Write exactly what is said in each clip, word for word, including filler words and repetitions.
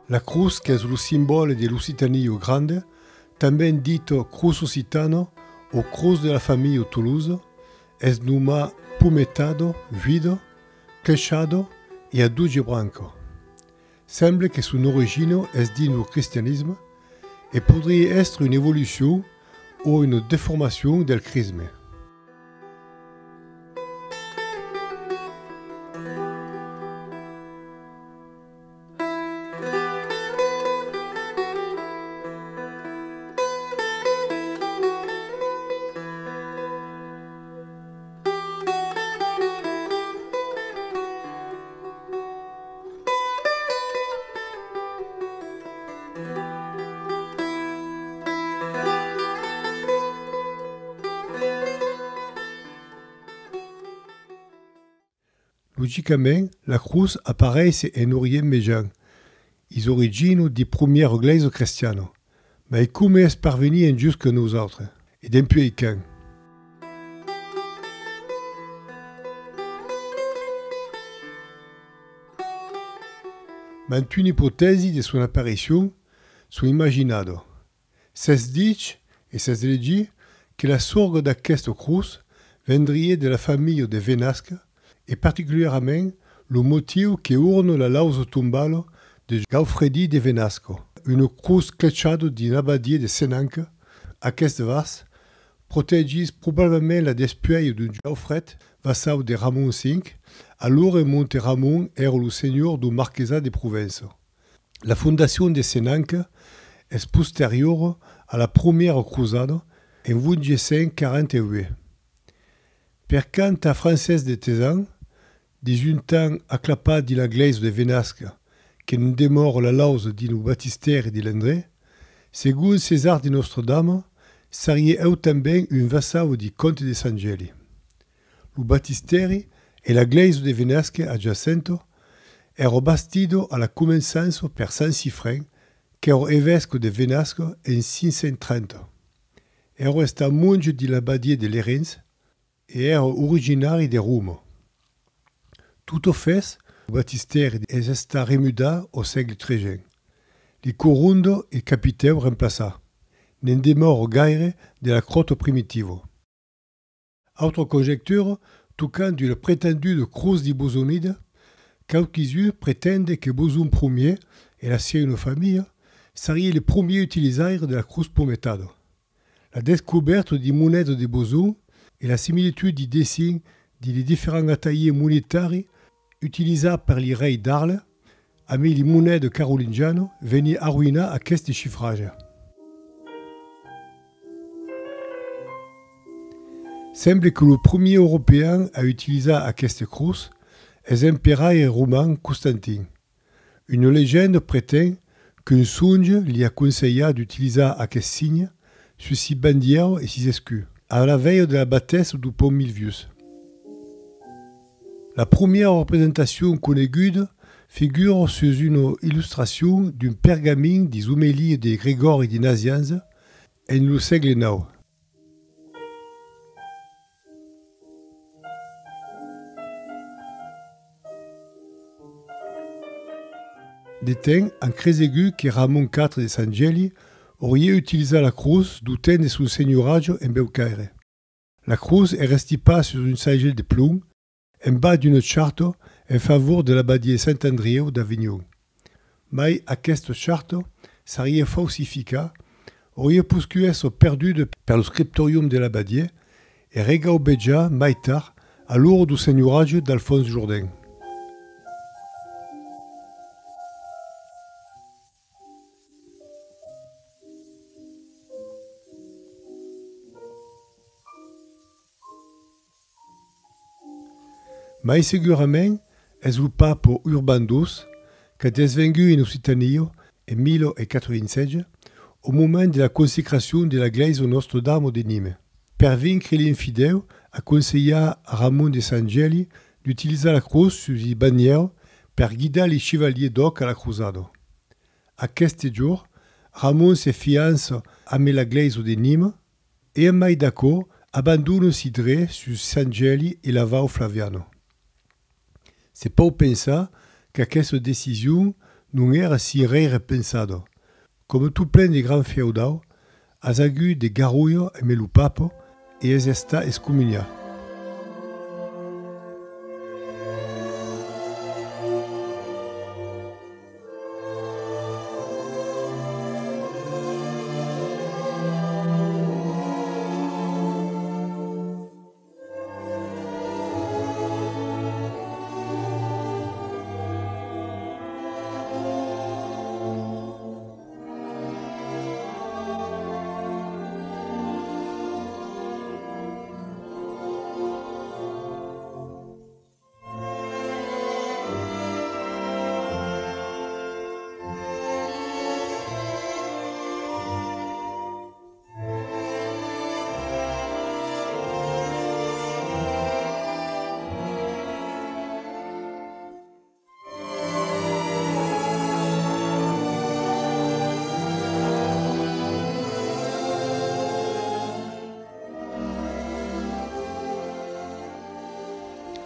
La crotz, qu'es lo simbòle de l'Occitania granda, tanben dita crotz occitana o crotz de la familha Tolosa, es nomada pometada, vuida, clechada e a dotze brancas. Sembla que son origina es dins lo cristianisme e podriá èstre una evolucion o una deformacion del crisme. Logicament, la crotz apareisse en Orient Mejan, is originas di promiera glèisa crestiana, mai coma es parvenuda en jusca nosautres, e dempuèi quand? Mantuna ipotèsi de son aparicion son imaginadas. S'es dich e s'es legit que la sorga d'aquesta crotz vendriá de la familha de Venasca e particularament lo motiu que orna la lausa tombala de Gaufredi de Venasca, una crotz clechada dins l'abadiá de Senanca. Aqueste vas protegís probablament la despuèlha d'un Gaufred, vassau de Ramon cinc, alora monte Ramon èra lo senhor dau marquesat de Provença. La fondacion de Senanca es posteriora a la promiera crosada en onze cent quaranta-uech. Per quant a Francés de Tesan, dins un temps aclapat dins la glèisa de Venasca, que ne'n demòra la lausa dins lo baptistèri de l'endrech, segon Cesar de Nòstra Dama, sariá eu tanben un vassau di Comte de Sant Gèli. Lo baptistèri e la glèisa de Venasca adjacenta èra bastida a la començança per Sant Sifren, qu'èra evesca de Venasca en cinc cent trenta. Èra estat monge dins l'abadiá de Lerins e èra originari de Roma. Tot au fach, lo baptistèri es estat remudat au sègle tregent. Li corondas e capitèus remplaçats. Ne'n demòra gaire de la cròta primitiva. Autra conjectura tocant d'una pretenduda crotz di Bosonida, quauquis-uns pretenden que Boson promier e la sieuna familha sarián li promiers utilizaires de la crotz pometada. La descobèrta di monedas de Boson e la similitud di dessin dins li diferents atalhiers monetaris utilizats per li reis d'Arle, amé li monedas carolingianas, venián arroïnar aqueste chifratge. Sembla que lo promier european a utilizat aqueste crotz es l'emperaire roman Constantin. Una legenda pretend qu'un songe li a conselhat d'utilizar aqueste signe sus si bandièras e sis escuts, a la velha de la batèsta dau Pont Milvius. La promiera representacion coneguda figura sus una illustracion d'un pergamin dis omelias de Gregòri de Nazianze en lo sègle nòu. De temps an cresegut que Ramon quatre de Sant Gèli auriá utilizat la crotz dau temps de son senhoratge en Bèucaire. La crotz èra estipada sus un sagèl de plomb en bas d'una charta en favor de l'abadiá de Sant Andrieu d'Avinhon. Mai aquesta charta sariá falsificada, auriá poscut èsser perduda per lo scriptorium de l'abadiá e regaubejada mai tard a l'ora dau senhoratge d'Alfons Jordan. Mai segurament es lo papa Urban dos qu'a desvengut en Occitania en mila e quatre-vingt-setze, au moment de la consecracion de la glèisa Nòstra Dama de Nimes. Per vincre l'infidèu, aconselha a Ramon de Sant Gèli d'utilizar la crotz sus li bandièras per guidar li chivaliers d'òc a la crosada. Aqueste jorn, Ramon se fiança amé la glèisa de Nimes e, en mai d'aquò, abandona si drets sus Sant Gèli e la Vau Flaviana. Se pòu pensar qu'aquesta decision Non èra si rèire pensada. Coma tot plen de grands feudaus, as agut de garolhas emé lo papa e es estat excomuniat.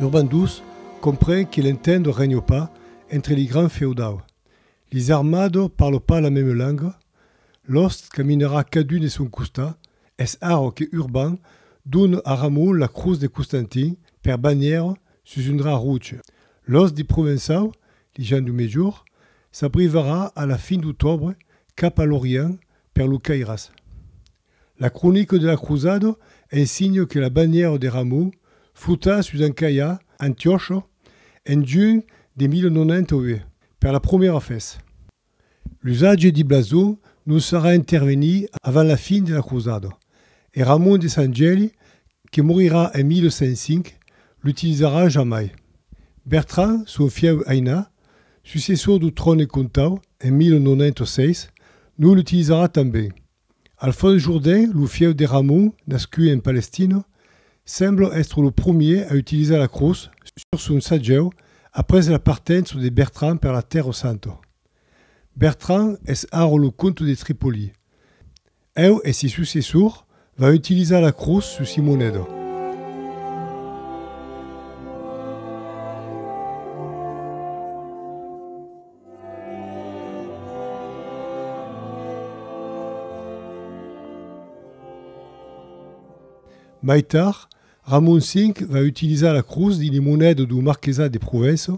Urban dos compren que l'entenda regna pas entre li grands feudaus. Lis armadas parlan pas la mema lenga, l'òst caminarà cadun de son costat, es ara que Urban dona a Ramon la crotz de Constantin per bannièra sus un drap roge. L'òst di Provençaus, li gents dau Mejorn, s'abrivarà a la fin d'octòbre cap a l'Orient per lo Cairàs. La cronica de la crosada ensenha que la bannièra de Ramon flota sus un caià a Antiòcha en junh de mila nonanta-uech per la promiera fes. L'usatge di blason non sarà intervenit avant la fin de la crosada, e Ramon de Sant Gèli, que morirà en mila cent cinc, l'utilizarà jamai. Bertran, son fieu ainat, successor dau tròne comtau en mila nonanta-sièis, non l'utilizarà tanben. Alfons Jourdain, lo fieu de Ramon, nascut en Palestina, sembla èstre lo promier a utilizar la crotz sus son sagèu après la partença de Bertran per la Tèrra Santa. Bertran es ara lo comte de Tripoli. Eu e si successors van utilizar la crotz sus si monedas. Mai tard, Ramon cinc va utilizar la crotz dins li monedas dau marquesat de Provença.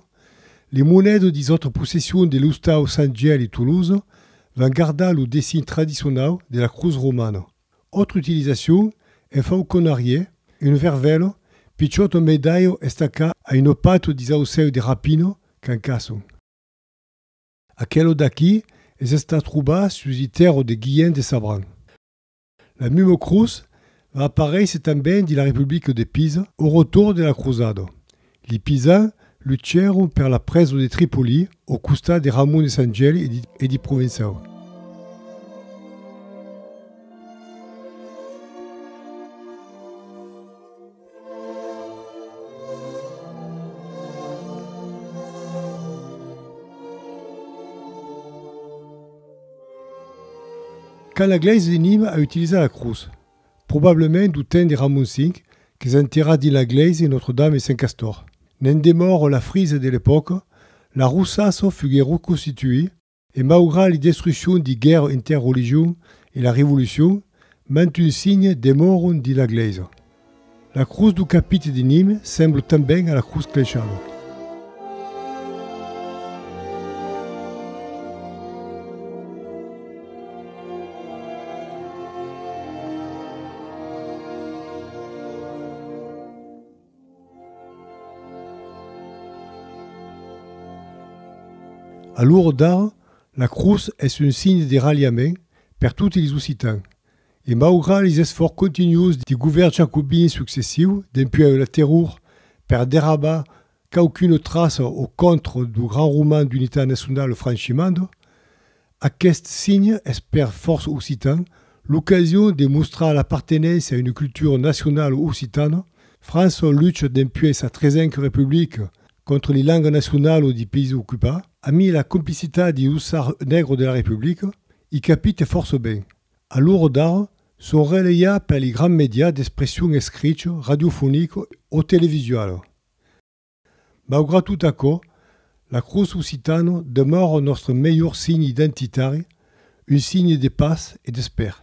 Li monedas dis autras possessions de l'ostau Sant Gèli Tolosa van gardar lo dessenh tradicionau de la crotz romana. Autra utilizacion, en fauconariá, una vervelha, pichòta medalha estacada a una pata dis aucèus de rapina qu'en caçan. Aquela d'aquí es estat trobat sus li tèrras de Guilhèm de Sabran. La mema crotz va aparéisser tanben dins la Republica de Pisa au retorn de la crosada. Li Pisans luchèron per la presa de Tripoli au costat de Ramon de Sant Gèli e di, e di Provençaus. Quand la glèisa de Nimes a utilizat la crotz? Probablament dau temps de Ramon cinc, qu'es enterrat dins la glèisa Notre-Dame e Saint Castor. Ne'n demòra la frisa de l'epòca, la rossassa fuguèt reconstituida, e maugrat li destruccions di guèrras interreligions e la Revolucion, mantun signe demòran dins la glèisa. La crotz dau capite de Nimes sembla tanben a la crotz clechada. A l'ora d'ara, la crotz es un signe de ralhament per toti lis occitans, e maugrat lis esfòrts continuus di govèrns jacobins successius dempuèi la Terror per derrabar quauqu'una traça au contra dau grand roman d'unitat nacionala francimanda, aqueste signe es per fòrça occitans l'ocasion de mostrar l'apartenéncia a una cultura nacionala occitana. França lucha dempuèi sa tresenca republica contra li lengas nacionalas di païses ocupats. Amé la complicitat di l'ussar negre de la Republica, i capite fòrça ben. A l'ora d'ara, son relejats per li grands mèdias d'expression escricha, radiofonica o televisuala. Maugrat tot aquò, La crotz occitana demòra nòstre melhor signe identitari, un signe de patz e d'espèr.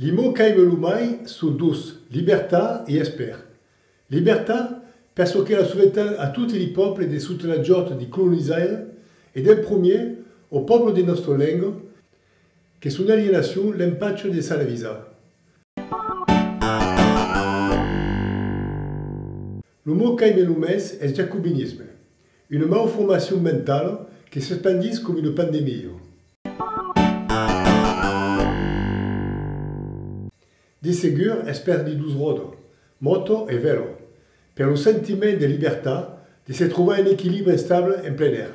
Li mots qu'aime lo mai son dos, libertat e espèr. Libertat, per çò que la sovetam a toti li pòbles de sota la jòta di colonizaires e d'en promier au pòble de nòstra lenga, que son alienacion l'empacha de s'alavisar. Lo mot qu'aime lo mens es jacobinisme, una malformacion mentala que s'espandís coma una pandemia. De segur, es per li dos ròdas, mòto e vèlo, per lo sentiment de libertat, de se trobar en equilibre estable en plen èr.